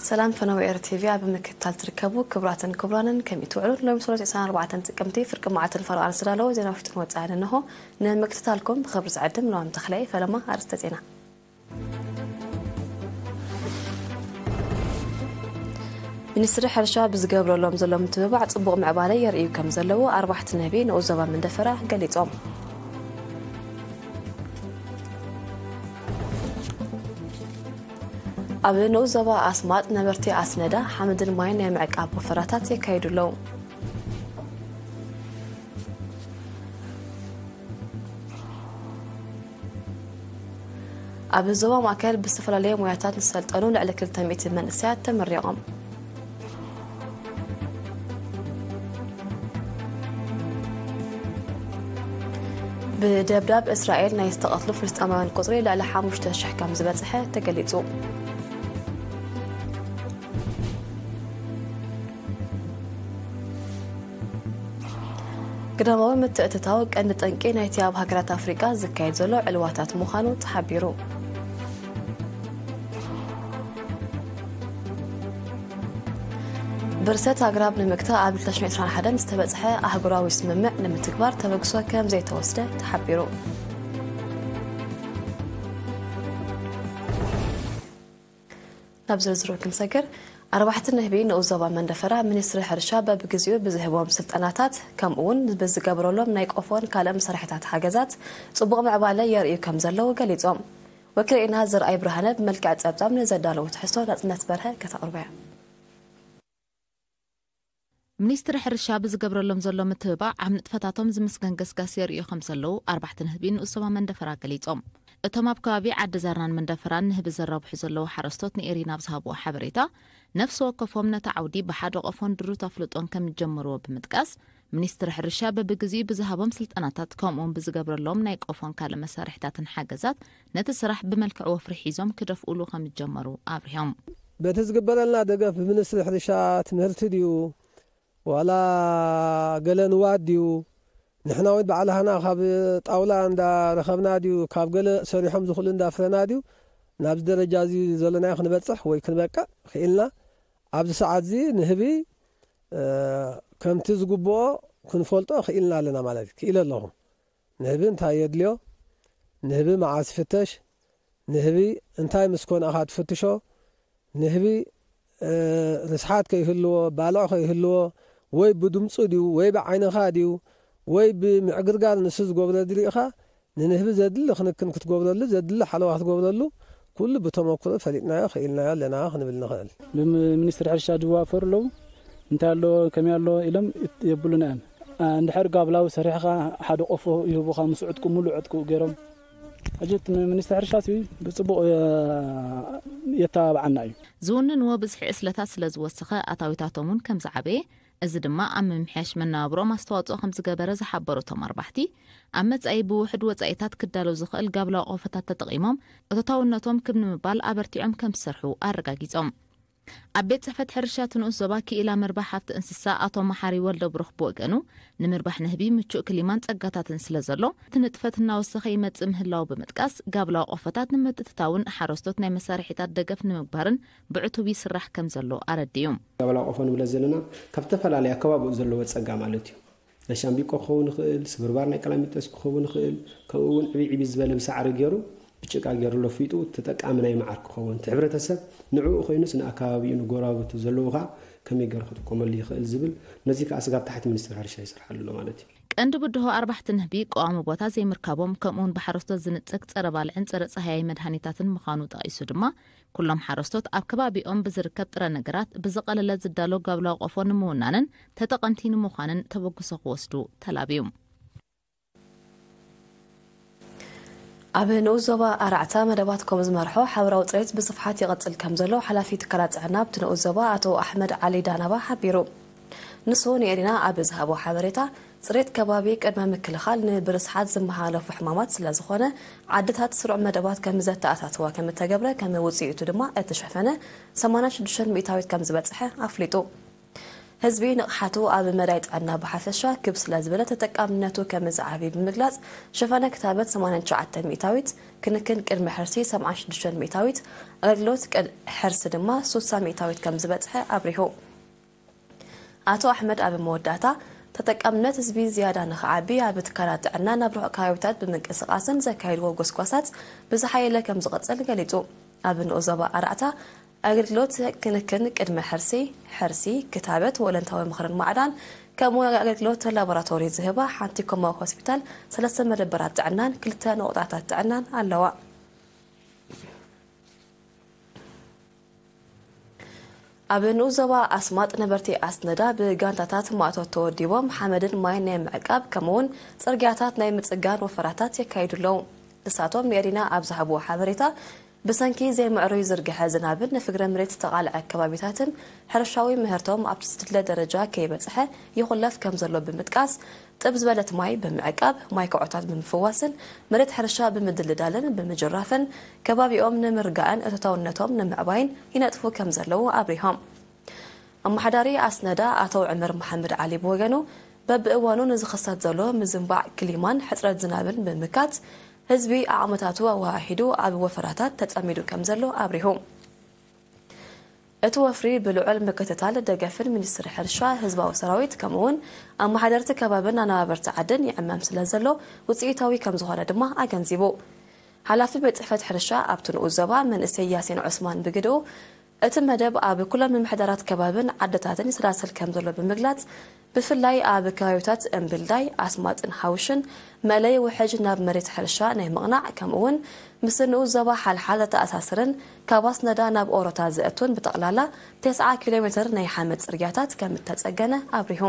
ሰላም ፈነወ ኤር ቲቪ ኣብ ምክትታል ትርከቡ ክቡራትን ክቡራንን፣ ከመይ ትውዕሉ? ሎሚ ሰሉስ ዕስራን ኣርባዕተን ጥቅምቲ ፍርቂ መዓልቲ ንፋሮ ኣርእስቲ ዝዳለዎ ዜና ውሽጥን ወጻኢን እንሆ። ንምክትታልኩም ብኽብሪ ዝዕድም ለዋም ተኽላይ። ፈለማ ኣርእስተ ዜና። ሚኒስትሪ ሕርሻ ብዝገብረሎም ዘሎ ምትብባዕ ጽቡቕ ምዕባለ የርእዩ ከም ዘለዉ ኣርባሕቲ ንህቢ ንኡስ ዞባ መንደፈራ ገሊጾም። ኣብ ንኡስ ዞባ ኣስማጥ ነበርቲ ኣስነዳ ሓመድን ማይን ናይ ምዕቃብ ወፈራታት የካይዱ ኣለዉ። ኣብ ዞባ ማእከል ብዝተፈላለየ ሞያታት ዝሰልጠኑ ልዕሊ ክልተ ሚእቲ መንእሰያት ተመሪቖም። ብደብዳብ እስራኤል ናይ ዝተቐትሉ ፍልስጤማውያን ቁጽሪ ልዕሊ ሓሙሽተ ሽሕ ከም ዝበጽሐ ተገሊጹ። ግዳማዊ ምትእትታው ቀንዲ ጠንቂ ናይቲ ኣብ ሃገራት ኣፍሪቃ ዝካየድ ዘሎ ዕልዋታት ምዃኑ ተሓቢሩ። ብርሰት ኣግራብ ንምግታእ ኣብ ክልተ ሽሕን ዕስራን ሓደን ዝተበጽሐ ኣህጉራዊ ስምምዕ ንምትግባር ተበግሶ ከም ዘይተወስደ ተሓቢሩ። ናብ ዝርዝሩ ክንሰግር፣ ኣርባሕቲ ንህቢ ንኡስ ዞባ መንደፈራ ሚኒስትሪ ሕርሻ በብግዜኡ ብዝህቦም ስልጠናታት ከምኡ እውን ብዝገብረሎም ናይ ቆፎን ካልእ መሳርሒታት ሓገዛት ጽቡቕ ምዕባለ የርእዩ ከም ዘለዉ ገሊጾም። ወኪልና ዘርኣይ ብርሃነ ብመልክዕ ጸብጻብ ንዘዳለዎ ትሕዝቶ ናጽነት በርሀ ከተቕርቦ እያ። ሚኒስትሪ ሕርሻ ብዝገብረሎም ዘሎ ምትብባዕ ኣብ ንጥፈታቶም ዝምስገን ገስጋስ የርእዩ ከም ዘለዉ ኣርባሕቲ ንህቢ ንኡስ ዞባ መንደፈራ ገሊጾም። እቶም ኣብ ከባቢ ዓዲ ዛርናን መንደፈራን ንህቢ ዘራብሑ ዘለዉ ሓረስቶት ንኤሪና ኣብ ዝሃብዎ ሓበሬታ፣ ነፍሲ ወከፎም ነቲ ዓውዲ ብሓደ ቆፎን ድሩት ኣፍልጦን ከም ዝጀመርዎ ብምጥቃስ፣ ሚኒስትሪ ሕርሻ በብግዜኡ ብዝሃቦም ስልጠናታት ከምኡውን ብዝገብረሎም ናይ ቆፎን ካልእ መሳርሕታትን ሓገዛት ነቲ ስራሕ ብመልክዕ ወፍሪ ሒዞም ክደፍኡሉ ከም ዝጀመሩ ኣብሪሆም። በቲ ዝግበረልና ደገፍ ብሚኒስትሪ ሕርሻ ትምህርቲ ድዩ ዋላ ገለ ንዋት ድዩ? ንሕና እውን ባዕላህና ካብ ጣውላ እንዳረኸብና ድዩ፣ ካብ ገለ ሰሪሖም ዝኽእሉ እንዳፍረና ድዩ ናብዚ ደረጃ እዚ ዘሎናዮ ክንበጽሕ ወይ ክንበቅዕ ክኢልና? ኣብዚ ሰዓት እዚ ንህቢ፣ እ፣ ከምቲ ዝግብኦ ክንፈልጦ ክኢልና ኣለና ማለት እዩ። ክኢለ ኣለኹ። ንህቢ እንታይ የድልዮ? ንህቢ መዓስ ይፍተሽ? ንህቢ እንታይ ምስ ኮነ ኢኻ ትፍትሾ? ንህቢ፣ እ፣ ርስሓት ከይህልዎ፣ ባልዕ ከይህልዎ፣ ወይ ብድምጹ ድዩ፣ ወይ ብዓይንኻ ድዩ፣ ወይ ብምዕግርጋር ንሱ ዝገብሮ ድሪእኻ፣ ንንህቢ ዘድሊ ክንክን ክትገብረሉ፣ ዘድሊ ሓለዋ ክትገብረሉ፣ ኩሉ ብተመክሮ ፈሊጥናዮ፣ ክኢልናዮ ኣለና ክንብል ንኽእል። ብሚኒስትሪ ሕርሻ ዝዋፈሩ ኣለዉ። እንታይ ኣሎ፣ ከመይ ኣሎ ኢሎም የብሉና እዮም። አ፣ እንድሕር ጋብላዊ ሰሪሕኻ ሓደ ቆፎ ይህቡኻ፣ ምስ ዕጥቁ፣ ሙሉእ ዕጥቁ ገይሮም። ሕጂ እቲ ሚኒስትሪ ሕርሻ ሲ ብጽቡቕ፣ እ፣ የተባብዓና እዩ። ዝውንንዎ ብዝሒ ዕስለታት ስለ ዝወሰኸ ኣታዊታቶም እውን ከም ዝዓበየ፣ እዚ ድማ ኣብ ምምሕያሽ መነባብሮኦም ኣስተዋጽኦ ከም ዝገበረ ዝሓበሩ እቶም ኣርባሕቲ፣ ኣብ መጻኢ ብውሑድ ወጻኢታት ክዳሎ ዝኽእል ጋብላዊ ቆፎታት ተጠቒሞም እቶታውነቶም ክብ ንምባል ኣበርቲዖም ከም ዝሰርሑ ኣረጋጊጾም። ኣብ ቤት ጽሕፈት ሕርሻ እቲ ንኡስ ዞባ ክኢላ ምርባሕ ሃብቲ እንስሳ ኣቶ መሓሪ ወልደ ብሩኽ ብወገኑ፣ ንምርባሕ ንህቢ ምቹእ ክሊማን ጸጋታትን ስለ ዘሎ፣ እቲ ንጥፈት እናወሰኸ ይመጽእ ምህላዉ ብምጥቃስ፣ ጋብላዊ ቆፎታት ንምትእትታውን ሓረስቶት ናይ መሳርሒታት ደገፍ ንምግባርን ብዕቱብ ይስራሕ ከም ዘሎ ኣረዲኡ። ጋብላዊ ቆፎ ንብሎ ዘለና ካብ ዝተፈላለየ ኣከባቢኡ ዘለዎ ጸጋ ማለት እዩ። ናይ ሻምቢቆ ክኸውን ይኽእል፣ ስብርባር ናይ ቀላሚጦስ ክኸውን ይኽእል፣ ከምኡ እውን ዕብይ ዕብይ ዝበለ ብሳዕሪ ገይሩ፣ ብጭቃ ገይሩ ለፊጡ ተጠቃሚ ናይ መዓር ክኸውን፣ እቲ ሕብረተሰብ ንዕኡ ኮይኑስ ንኣከባቢኡ ንጎረባብቱ ዘለዉ ኸኣ ከመይ ገይሩ ክጥቀመሉ ይኽእል ዝብል፣ ነዚ ከኣ ስጋብ ታሕቲ ሚኒስትሪ ሕርሻ ይሰርሓሉ ኣሎ ማለት እዩ። ቀንዲ ብድሆ ኣርባሕቲ ንህቢ ቀዋሚ ቦታ ዘይምርካቦም፣ ከምኡውን ብሓረስቶት ዝንጸግ ጸረ ባልዕን ጸረ ጸሃያይ መድሃኒታትን ምዃኑ ጠቒሱ ድማ፣ ኩሎም ሓረስቶት ኣብ ከባቢኦም ብዝርከብ ጥረ ነገራት ብዝቐለለ ዝዳሎ ጋብላዊ ቆፎ ንምውናንን ተጠቐምቲ ንምዃንን ተበግሶ ክወስዱ ተላብዩ። ኣብ ንኡስ ዞባ ኣራዕታ መደባት ኮም ዝመርሖ ሓበራዊ ጽሬት ብስፍሓት ይቐጽል ከም ዘሎ ሓላፊ ትካላት ጥዕና ኣብቲ ንኡስ ዞባ ኣቶ ኣሕመድ ዓሊ ዳናባ ሓቢሩ። ንሱ ንኤሪና ኣብ ዝሃቦ ሓበሬታ፣ ጽሬት ከባቢ ቅድመ ምክልኻል ንብርስሓት ዝመሓላለፉ ሕማማት ስለ ዝኾነ፣ ዓድታት ስሩዕ መደባት ከም ዘተኣታተዋ ከም እተገብረ፣ ከም ውጽኢቱ ድማ እቲ ሸፈነ ሰማንያን ሽዱሽተን ሚእታዊት ከም ዝበጽሐ ኣፍሊጡ። ህዝቢ ንቕሓቱ ኣብ መዳይ ጥዕና ብሓፈሻ ክብ ስለ ዝበለ ተጠቃምነቱ ከም ዝዓቢ ብምግላጽ፣ ሽፋነ ክታበት ሰማንያን ትሽዓተ ሚእታዊት፣ ክንክን ቅድመ ሕርሲ ሰብዓን ሽዱሽተ ሚእታዊት፣ ኣገልግሎት ቅድ ሕርሲ ድማ ሱሳ ሚእታዊት ከም ዝበጽሐ ኣብሪሁ። ኣቶ ኣሕመድ ኣብ መወዳእታ፣ ተጠቃምነት ህዝቢ ዝያዳ ንኽዓቢ ኣብ ትካላት ጥዕና ናብ ርሑቕ ከባቢታት ብምንቅስቓስን ዘካየድዎ ጎስጓሳት ብዝሓየለ ከም ዝቕጽል ገሊጹ። ኣብ ንኡስ ዞባ ኣርባዕተ ኣገልግሎት ክንክን ቅድመ ሕርሲ፣ ሕርሲ፣ ክታበት፣ ወለንታዊ ምኽርን ማዕዳን፣ ከምኡ እውን ኣገልግሎት ላቦራቶሪ ዝህባ ሓንቲ ኮማዊ ሆስፒታል፣ ሰለስተ መደበራት ጥዕናን ክልተ ነቑጣታት ጥዕናን ኣለዋ። ኣብ ንኡስ ዞባ ኣስማጥ ነበርቲ ኣስነዳ ብጋንታታት ማእቶት ተወዲቦም ሓመድን ማይን ናይ ምዕቃብ ከምኡውን ጽርግያታት ናይ ምጽጋን ወፈራታት የካይዱ ኣለዉ። ንሳቶም ንኤሪና ኣብ ዝሃብዎ ሓበሬታ፣ ብሰንኪ ዘይምዕሩይ ዝርግሐ ዝናብን ንፍግረ መሬት ዝተቓልዐ ከባቢታትን ሕርሻዊ ምህርቶም ኣብቲ ዝድለ ደረጃ ከይበጽሐ ይኹለፍ ከም ዘሎ ብምጥቃስ፣ ጥብ ዝበለት ማይ ብምዕቃብ፣ ማይ ከዖታት ብምፍዋስን መሬት ሕርሻ ብምድልዳልን ብምጅራፍን ከባቢኦም ንምርጋእን እቶታውነቶም ንምዕባይን ይነጥፉ ከም ዘለዉ ኣብሪሆም። ኣመሓዳሪ ኣስነዳ ኣቶ ዑመር መሓመድ ዓሊ ብወገኑ፣ በብእዋኑ ንዝኽሰት ዘሎ ምዝንባዕ ክሊማን ሕጽረት ዝናብን ብምምካት፣ ህዝቢ ዓቕምታቱ ኣወሃሂዱ ኣብ ወፈራታት ተጸሚዱ ከም ዘሎ ኣብሪሁ። እቲ ወፍሪ ብልዑል ምክትታል ደገፍን ሚኒስትሪ ሕርሻ፣ ህዝባዊ ሰራዊት፣ ከምኡውን ኣመሓደርቲ ከባብን ኣነባበርቲ ዓድን ይዕመም ስለ ዘሎ ውጽኢታዊ ከም ዝኾነ ድማ ኣገንዚቡ። ሓላፊ ቤት ጽሕፈት ሕርሻ ኣብቲ ንኡስ ዞባ መንእሰይ ያሲን ዑስማን ብግድኡ፣ እቲ መደብ ኣብ ኩሎም ምምሕዳራት ከባብን ዓድታትን ይሰላሰል ከም ዘሎ ብምግላጽ፣ ብፍላይ ኣብ ከባቢታት እምብልዳይ፣ ኣስማጥን ሓውሽን መእለይ ውሕጅ ናብ መሬት ሕርሻ ናይ ምቕናዕ፣ ከምኡውን ምስ ንኡስ ዞባ ሓልሓል ዘተኣሳስርን ካብ ኣስነዳ ናብ ኦሮታ ዘእቱን ብጠቕላላ ተስዓ ኪሎ ሜትር ናይ ሓመድ ጽርግያታት ከም እተጸገነ ኣብሪሁ።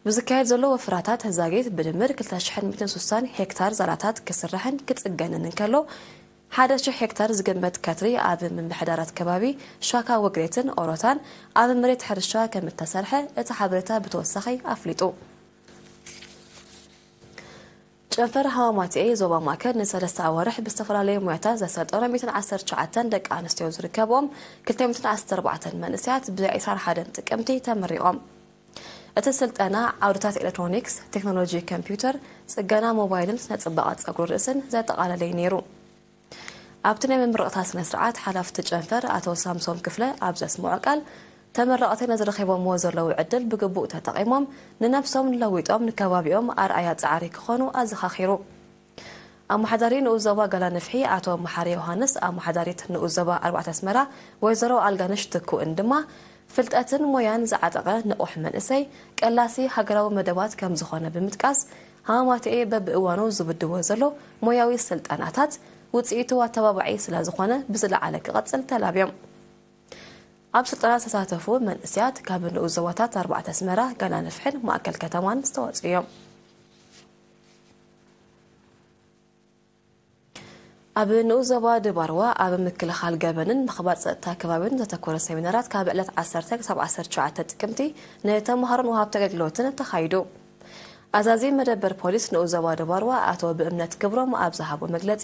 ብዝካየድ ዘሎ ወፍራታት ዛጊት ብድምር ክልተ ሽሕን ሚእትን ሱሳን ሄክታር ዛላታት ክስራሕን ክጽገንን እንከሎ፣ ሓደ ሽሕ ሄክታር ዝግመት ከትሪ ኣብ ምምሕዳራት ከባቢ ሻካ ወግሬትን ኦሮታን ኣብ መሬት ሕርሻ ከም እተሰርሐ እቲ ሓበሬታ ብተወሳኺ ኣፍሊጡ። ጨንፈር ሃማማትኤ ዞባ ማእከል ንሰለስተ ኣዋርሕ ብዝተፈላለየ ሞያታት ዘሰልጠኖ ሚእትን ዓሰርተ ትሽዓተን ደቂ ኣንስትዮ ዝርከብኦም ክልተ ሚእትን ዓሰርተ ኣርባዕተን መንእሰያት ብ ዕስራን ሓደን ጥቅምቲ ተመሪቖም። እቲ ስልጠና ዓውድታት ኤሌክትሮኒክስ፣ ቴክኖሎጂ ኮምፒውተር፣ ጽገና ሞባይልን ስነ ጽባቐ ጸጉሪ ርእስን ዘጠቓለለ እዩ ነይሩ። ኣብቲ ናይ ምምርቕታ ስነ ስርዓት ሓላፍቲ ጨንፈር ኣቶ ሳምሶም ክፍለ ኣብ ዘስምዖ ቃል፣ ተመረቕቲ ነዚ ረኺቦምዎ ዘለዉ ዕድል ብግቡእ ተጠቒሞም ንነብሶም ለዊጦም ንከባቢኦም ኣርኣያ ጻዕሪ ክኾኑ ኣዘኻኺሩ። ኣመሓዳሪ ንኡስ ዞባ ጋላ ንፍሒ ኣቶ መሓሪ ዮሃንስ፣ ኣመሓዳሪት ንኡስ ዞባ ኣርባዕተ ኣስመራ ወይዘሮ ኣልጋነሽ ትኩእን ድማ፣ ፍልጠትን ሞያን ዝዓጠቐ ንቑሕ መንእሰይ ቀላሲ ሃገራዊ መደባት ከም ዝኾነ ብምጥቃስ፣ ሃማማተኤ በብእዋኑ ዝውድቦ ዘሎ ሞያዊ ስልጠናታት ውጽኢቱ ኣተባባዒ ስለ ዝኾነ ብዝለዓለ ክቐጽል ተላብዮም። ኣብ ስልጠና ዝተሳተፉ መንእሰያት ካብ ንኡስ ዞባታት ኣርባዕተ ኣስመራ፣ ጋላ ንፍሕን ማእከል ከተማን ዝተዋጽኡ እዮም። ኣብ ንኡስ ዞባ ድባርዋ ኣብ ምክልኻል ገበንን ምኽባር ጸጥታ ከባቢን ዘተኮረ ሰሚናራት ካብ ዕለት ዓሰርተ ክሳብ ዓሰርተ ትሽዓተ ጥቅምቲ ንተምሃሮን ወሃብቲ ኣገልግሎትን ተኻይዱ። ኣዛዚ መደበር ፖሊስ ንኡስ ዞባ ድባርዋ ኣቶ ብእምነት ክብሮም ኣብ ዝሃቦ መግለጺ፣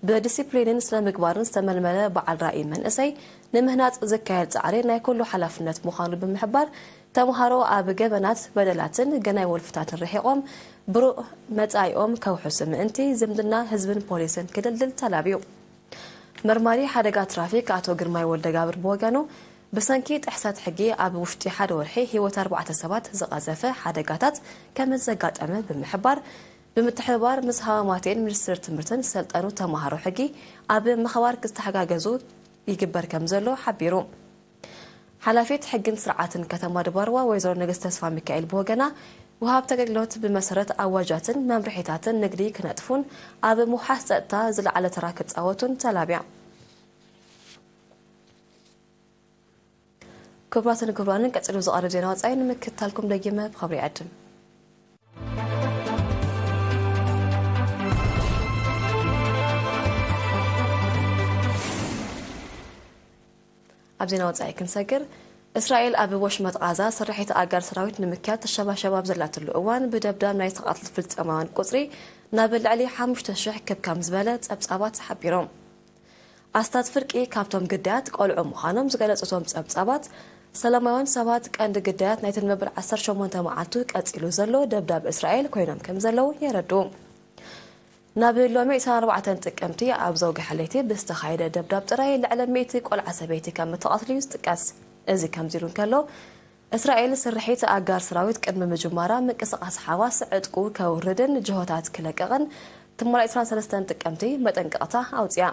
ብዲሲፕሊንን ስነ ምግባርን ዝተመልመለ በዓል ራእይ መንእሰይ ንምህናጽ ዝካየድ ጻዕሪ ናይ ኩሉ ሓላፍነት ምዃኑ ብምሕባር፣ ተምሃሮ ኣብ ገበናት፣ በደላትን ገናይ ወልፍታትን ርሒቖም ብሩእ መጻኢኦም ከውሕሱ ምእንቲ ዝምድና ህዝብን ፖሊስን ክድልድል ተላብዩ። መርማሪ ሓደጋ ትራፊክ ኣቶ ግርማይ ወልደጋብር ብወገኑ፣ ብሰንኪ ጥሕሰት ሕጊ ኣብ ውሽጢ ሓደ ወርሒ ህይወት ኣርባዕተ ሰባት ዝቐዘፈ ሓደጋታት ከም ዘጋጠመ ብምሕባር፣ ብምትሕብባር ምስ ሃማማቴን ሚኒስትሪ ትምህርትን ዝሰልጠኑ ተምሃሮ ሕጊ ኣብ ምኽባር ክተሓጋገዙ ይግበር ከም ዘሎ ሓቢሩ። ሓላፊት ሕግን ስርዓትን ከተማ ድባርዋ ወይዘሮ ንግስቲ ተስፋ ሚካኤል ብወገና፣ ወሃብቲ ኣገልግሎት ብመሰረት ኣዋጃትን መምርሒታትን ንግዲ ክነጥፉን ኣብ ምውሓስ ጸጥታ ዝለዓለ ተራ ክጻወቱን ተላብያ። ክቡራትን ክቡራንን፣ ቀጺሉ ዝቐርብ ዜና ወጻኢ ንምክትታልኩም ደጊመ ብኽብሪ ይዕድም። ኣብ ዜና ወጻኢ ክንሰግር፣ እስራኤል ኣብ ወሽመጥ ቓዛ ስርሒት ኣጋር ሰራዊት ንምክያድ ተሸባሸብ ኣብ ዘላትሉ እዋን፣ ብደብዳብ ናይ ዝተቓትሉ ፍልስጤማውያን ቁጽሪ ናብ ልዕሊ ሓሙሽተ ሽሕ ክብ ከም ዝበለ ጸብጻባት ሓቢሮም። ኣስታት ፍርቂ ካብቶም ግዳያት ቆልዑ ምዃኖም ዝገለጹ እቶም ጸብጻባት፣ ሰላማውያን ሰባት ቀንዲ ግዳያት ናይተን መበል ዓሰርተ ሸሞንተ መዓልቱ ቀጺሉ ዘሎ ደብዳብ እስራኤል ኮይኖም ከም ዘለዉ የረድኡ። ናብ ሎሚ ዕስራን ኣርባዕተን ጥቅምቲ ኣብ ዘውግሐ ለይቲ ብዝተኻየደ ደብዳብ ጥራይ ልዕሊ ሚእቲ ቆልዓ ሰበይቲ ከም እተቐትሉ እዩ ዝጥቀስ። እዚ ከምዚ ኢሉ እንከሎ፣ እስራኤል ስርሒት ኣጋር ሰራዊት ቅድሚ ምጅማራ ምንቅስቓስ ሓማስ ዕጥቁ ከውርድን ጅሆታት ክለቅቕን ትማሊ ዕስራን ሰለስተን ጥቅምቲ መጠንቀቕታ ኣውጽያ።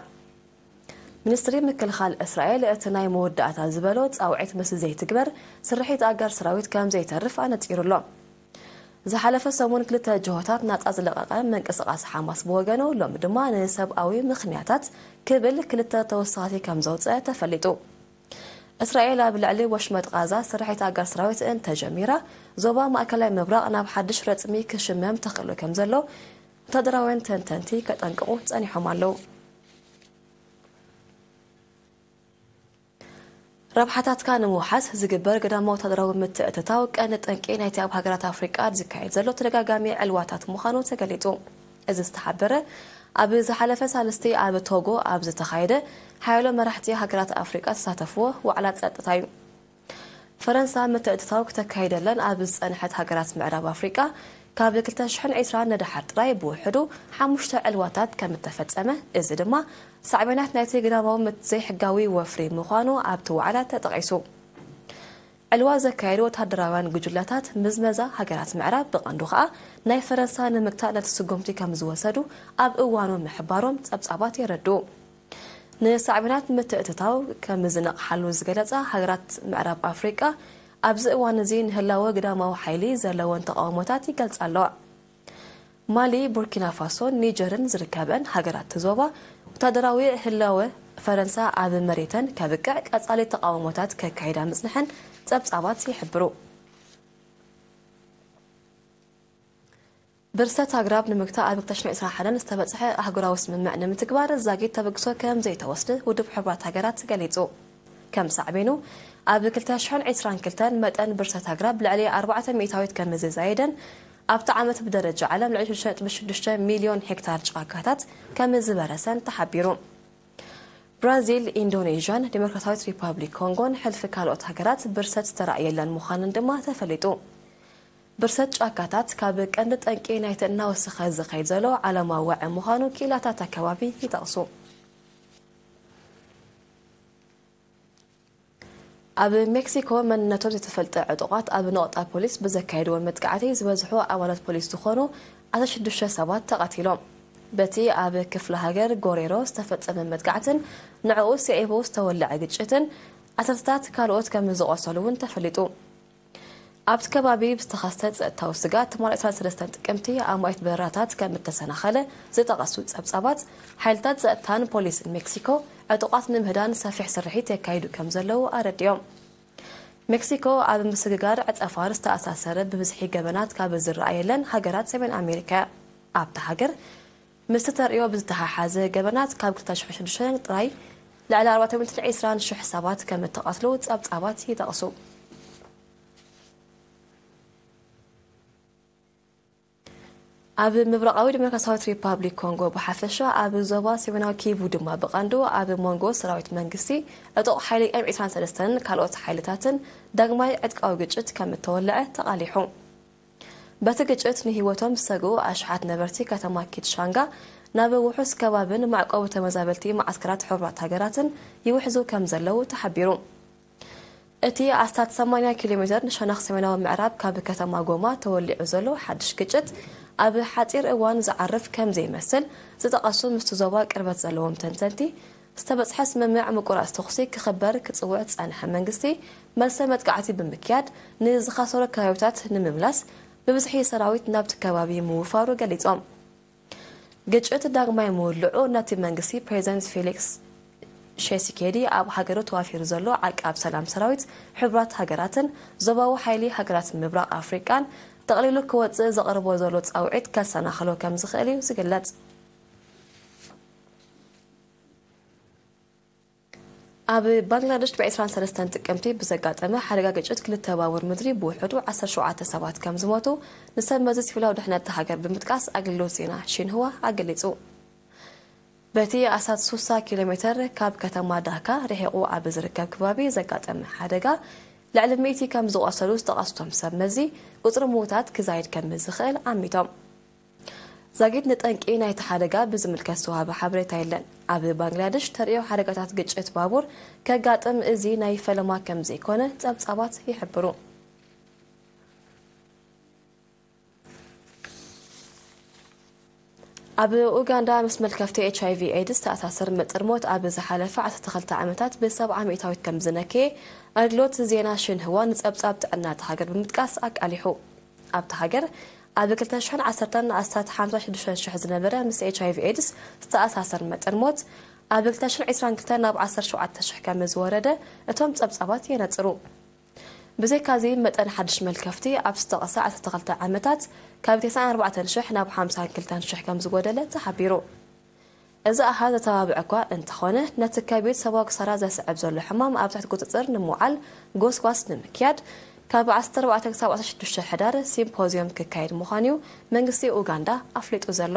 ሚኒስትሪ ምክልኻል እስራኤል እቲ ናይ መወዳእታ ዝበሎ ጻውዒት ምስ ዘይትግበር ስርሒት ኣጋር ሰራዊት ከም ዘይተርፍ ኣነጺሩ ኣሎ። ዝሓለፈ ሰሙን ክልተ ጅሆታት ናጻ ዝለቐቐ ምንቅስቓስ ሓማስ ብወገኑ ሎሚ ድማ ንሰብኣዊ ምኽንያታት ክብል ክልተ ተወሳኺ ከም ዘውጸ ተፈሊጡ። እስራኤል ኣብ ልዕሊ ወሽመጥ ቃዛ ስርሒት ኣጋር ሰራዊት እንተጀሚራ፣ ዞባ ማእከላይ ምብራቕ ናብ ሓድሽ ረጽሚ ክሽመም ተኽእሎ ከም ዘሎ ወታደራውያን ተንተንቲ ከጠንቅቑ ጸኒሖም ኣለዉ። ረብሓታትካ ንምውሓስ ዝግበር ግዳማዊ ወታደራዊ ምትእትታው ቀንዲ ጠንቂ ናይቲ ኣብ ሃገራት ኣፍሪቃ ዝካየድ ዘሎ ተደጋጋሚ ዕልዋታት ምዃኑ ተገሊጹ። እዚ ዝተሓበረ ኣብ ዝሓለፈ ሳልስቲ ኣብ ቶጎ ኣብ ዝተኻየደ ሓያሎ መራሕቲ ሃገራት ኣፍሪቃ ዝተሳተፍዎ ዋዕላ ጸጥታ እዩ። ፈረንሳ ምትእትታው ክተካይደለን ኣብ ዝጸንሐት ሃገራት ምዕራብ ኣፍሪቃ ካብ ክልተ ሽሕን ዕስራን ንደሓር ጥራይ ብውሕዱ ሓሙሽተ ዕልዋታት ከም እተፈጸመ፣ እዚ ድማ ሳዕቤናት ናይቲ ግዳማዊ ምት-፣ ዘይሕጋዊ ወፍሪ ምዃኑ ኣብቲ ዋዕላ ተጠቒሱ። ዕልዋ ዘካየዱ ወተሃደራውያን ጉጅለታት ምዝመዛ ሃገራት ምዕራብ ብቐንዱ ኸኣ ናይ ፈረንሳ ንምግታእ ነቲ ስጉምቲ ከም ዝወሰዱ ኣብ እዋኑ ምሕባሮም ጸብጻባት የረድኡ። ንሳዕቤናት ምትእትታው ከም ዝነቕሓሉ ዝገለጻ ሃገራት ምዕራብ ኣፍሪቃ ኣብዚ እዋን እዚ ንህላወ ግዳማዊ ሓይሊ ዘለወን ተቓውሞታት ይገልጻ ኣለዋ። ማሊ፣ ቡርኪና ፋሶን ኒጀርን ዝርከበን ሃገራት እቲ ዞባ፣ ወታደራዊ ህላወ ፈረንሳ ኣብ መሬተን ከብቅዕ ቀጻሊ ተቓውሞታት ከካይዳ ምጽንሐን ጸብጻባት ይሕብሩ። ብርሰት ኣግራብ ንምግታእ ኣብ ክልተ ሽሕን ዕስራን ሓደን ዝተበጽሐ ኣህጉራዊ ስምምዕ ንምትግባር ዛጊት ተበግሶ ከም ዘይተወስደ ውድብ ሕቡራት ሃገራት ገሊጹ። ከም ሳዕቤኑ፣ ኣብ ክልተ ሽሕን ዕስራን ክልተን መጠን ብርሰት ኣግራብ ልዕሊ ኣርባዕተ ሚእታዊት ከም ዝዛየደን ኣብቲ ዓመት ብደረጃ ዓለም ልዕሊ ሽዱሽተ ነጥቢ ሽዱሽተ ሚልዮን ሄክታር ጫካታት ከም ዝበረሰን ተሓቢሩ። ብራዚል፣ ኢንዶኔዥያን ዲሞክራሲያዊት ሪፓብሊክ ኮንጎን ሕልፊ ካልኦት ሃገራት ብርሰት ዝተራእየለን ምዃነን ድማ ተፈሊጡ። ብርሰት ጫካታት ካብ ቀንዲ ጠንቂ ናይቲ እናወሰኸ ዝኸይድ ዘሎ ዓለማዊ ዋዒ ምዃኑ ክኢላታት ኣከባቢ ይጠቕሱ። ኣብ ሜክሲኮ መንነቶም ዘይተፈልጠ ዕጡቓት ኣብ ነቑጣ ፖሊስ ብዘካየድዎ መጥቃዕቲ ዝበዝሑ ኣባላት ፖሊስ ዝኾኑ ኣስታት ሽዱሽተ ሰባት ተቐቲሎም። በቲ ኣብ ክፍለ ሃገር ጎሬሮ ዝተፈጸመ መጥቃዕትን ንዕኡ ስዒቡ ዝተወልዐ ግጭትን ዓሰርተታት ካልኦት ከም ዝቖሰሉ እውን ተፈሊጡ። ኣብቲ ከባቢ ብዝተኸስተ ጸጥታዊ ስግኣት ትማሊ ዕስራን ሰለስተን ጥቅምቲ ኣማኢት በረራታት ከም እተሰናኸለ ዝጠቐሱ ጸብጻባት፣ ሓይልታት ጸጥታን ፖሊስን ሜክሲኮ ዕጡቓት ንምህዳን ሰፊሕ ስርሒት የካይዱ ከም ዘለዉ ኣረዲኦም። ሜክሲኮ ኣብ ምስግጋር ዕጸፋር ዝተኣሳሰረ ብብዝሒ ገበናት ካብ ዝረኣየለን ሃገራት ሰሜን ኣሜሪካ እያ። ኣብታ ሃገር ምስቲ ተርእዮ ብዝተሓሓዘ ገበናት ካብ ክልተ ሽሕን ሽዱሽተን ጥራይ ልዕሊ ኣርባዕተ ሚእትን ዕስራን ሽሕ ሰባት ከም እተቐትሉ ጸብጻባት ይጠቕሱ። ኣብ ምብራቓዊ ዲሞክራሲያዊት ሪፓብሊክ ኮንጎ ብሓፈሻ ኣብ ዞባ ሰሜናዊ ኪቩ ድማ ብቐንዱ ኣብ መንጎ ሰራዊት መንግስቲ ዕጡቕ ሓይሊ ኤም ዕስራን ሰለስተን ካልኦት ሓይልታትን ዳግማይ ዕጥቃዊ ግጭት ከም እተወልዐ ተቓሊሑ። በቲ ግጭት ንህይወቶም ዝሰግኡ ኣሽሓት ነበርቲ ከተማ ኪትሻንጋ ናብ ውሑስ ከባብን መዕቆቢ ተመዛበልቲ መዓስከራት ሕቡራት ሃገራትን ይውሕዙ ከም ዘለዉ ተሓቢሩ። እቲ ኣስታት ሰማንያ ኪሎ ሜተር ንሸነኽ ሰሜናዊ ምዕራብ ካብ ከተማ ጎማ ተወሊዑ ዘሎ ሓድሽ ግጭት ኣብ ሓጺር እዋን ዝዓርፍ ከም ዘይመስል ዝጠቐሱ ምስቲ ዞባ ቅርበት ዘለዎም ተንተንቲ፣ ዝተበጽሐ ስምምዕ ምቁራጽ ተኹሲ ክኽበር ክጽውዕ ዝጸንሐ መንግስቲ፣ መልሰ መጥቃዕቲ ብምክያድ ንዝኸሰሩ ከባቢታት ንምምላስ ብብዝሒ ሰራዊት ናብቲ ከባቢ ምውፋሩ ገሊጾም። ግጭት ዳግማይ ምውልዑ ነቲ መንግስቲ ፕሬዚደንት ፌሊክስ ሼሲኬዲ ኣብ ሃገሩ ተዋፊሩ ዘሎ ዓቃብ ሰላም ሰራዊት ሕቡራት ሃገራትን ዞባዊ ሓይሊ ሃገራት ምብራቕ ኣፍሪቃን ጠቕሊሉ ክወጽእ ዘቕርቦ ዘሎ ጻውዒት ከሰናኽሎ ከም ዝኽእል እዩ ዝግለጽ። ኣብ ባንግላደሽ ብዕስራን ሰለስተን ጥቅምቲ ብዘጋጠመ ሓደጋ ግጭት ክልተ ባቡር ምድሪ ብውሕዱ ዓሰርተ ሸውዓተ ሰባት ከም ዝሞቱ ንሰብ መዚ ሲቪላዊ ድሕነት እታ ሃገር ብምጥቃስ ኣገልግሎት ዜና ሺንሁዋ ኣገሊጹ። በቲ ኣስታት ሱሳ ኪሎ ሜተር ካብ ከተማ ዳካ ርሒቑ ኣብ ዝርከብ ከባቢ ዘጋጠመ ሓደጋ ልዕሊ ሚእቲ ከም ዝቖሰሉ ዝጠቐሱ እቶም ሰብ መዚ፣ ቁጽሪ ምዉታት ክዛይድ ከም ዝኽእል ኣሚቶም። ዛጊድ ንጠንቂ ናይቲ ሓደጋ ብዝምልከት ዝተዋህበ ሓበሬታ የለን። ኣብ ባንግላደሽ ተርእዮ ሓደጋታት ግጭት ባቡር ከጋጥም እዚ ናይ ፈለማ ከም ዘይኮነ ጸብጻባት ይሕብሩ። ኣብ ኡጋንዳ ምስ መልከፍቲ ኤች ኣይ ቪ ኤድስ ተኣሳሰር መጠን ሞት ኣብ ዝሓለፈ ዓሰርተ ክልተ ዓመታት ብሰብዓ ሚእታዊት ከም ዝነከየ ኣገልግሎት ዜና ሽንህዋ ንጸብጻብ ጥዕና እታ ሃገር ብምጥቃስ ኣቃሊሑ። ኣብታ ሃገር ኣብ ክልተ ሽሕን ዓሰርተን ኣስታት ሓምሳ ሽዱሽተ ሽሕ ዝነበረ ምስ ኤች ኣይ ቪ ኤድስ ዝተኣሳሰር መጠን ሞት ኣብ ክልተ ሽሕን ዕስራን ክልተን ናብ ዓሰርተ ሸውዓተ ሽሕ ከም ዝወረደ እቶም ጸብጻባት የነጽሩ። ብዘይካዚ መጠን ሓድሽ መልከፍቲ ኣብ ዝተጠቕሰ ዓሰርተ ክልተ ዓመታት ካብ ተስዓን ኣርባዕተን ሽሕ ናብ ሓምሳን ክልተን ሽሕ ከም ዝጎደለ ተሓቢሩ። እዚ ኣሃዝ ዘተባብዕ እኳ እንተኾነ፣ ነቲ ከቢድ ሰብኣዊ ክሳራ ዘስዕብ ዘሎ ሕማም ኣብ ትሕቲ ቁጽጽር ንምውዓል ጎስጓስ ንምክያድ ካብ ዓሰርተ ኣርባዕተ ክሳብ ዓሰርተ ሽዱሽተ ሕዳር ሲምፖዝዮም ክካየድ ምዃኑ'ዩ መንግስቲ ኡጋንዳ ኣፍሊጡ ዘሎ።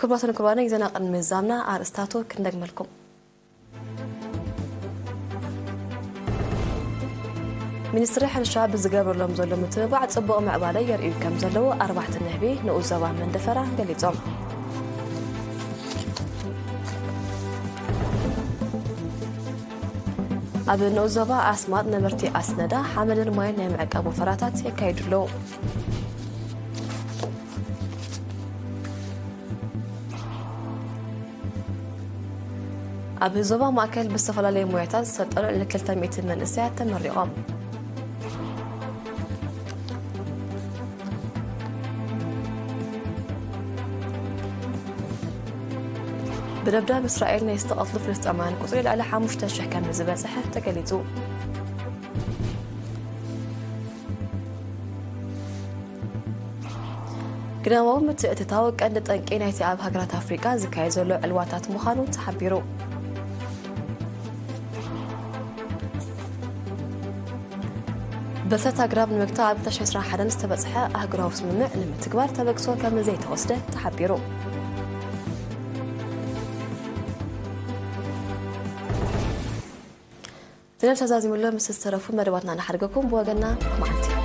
ክቡራትን ክቡራን፣ ዜና ቅድሚ ምዛምና ኣርእስታቱ ክንደግመልኩም። ሚኒስትሪ ሕርሻ ብዝገብረሎም ዘሎ ምትብባዕ ጽቡቕ ምዕባለ የርእዩ ከም ዘለዉ ኣርባሕቲ ንህቢ ንኡስ ዞባ መንደፈራ ገሊጾም። ኣብ ንኡስ ዞባ ኣስማጥ ነበርቲ ኣስነዳ ሓመድን ማይን ናይ ምዕቃብ ወፈራታት የካይዱ ኣለዉ። ኣብ ዞባ ማእከል ብዝተፈላለየ ሞያታት ዝሰልጠኑ ልዕሊ ክልተ ሚእቲ መንእሰያት ተመሪቖም። ብደብዳብ እስራኤል ናይ ዝተቐትሉ ፍልስጤማውያን ቁጽሪ ልዕሊ ሓሙሽተ ሽሕ ከም ዝበጽሐ ተገሊጹ። ግዳማዊ ምትእትታው ቀንዲ ጠንቂ ናይቲ ኣብ ሃገራት ኣፍሪቃ ዝካየድ ዘሎ ዕልዋታት ምዃኑ ተሓቢሩ። በሰት ኣግራብ ንምግታእ ኣብ ክልተ ሽሕን ዕስራን ሓደን ዝተበጽሐ ኣህጉራዊ ስምምዕ ንምትግባር ተበግሶ ከም ዘይተወስደ ተሓቢሩ። ዜና ተዛዚሙሎ ምስ ዝተረፉ መደባትና ንሓድገኩም ብወገንና መዓልቲ።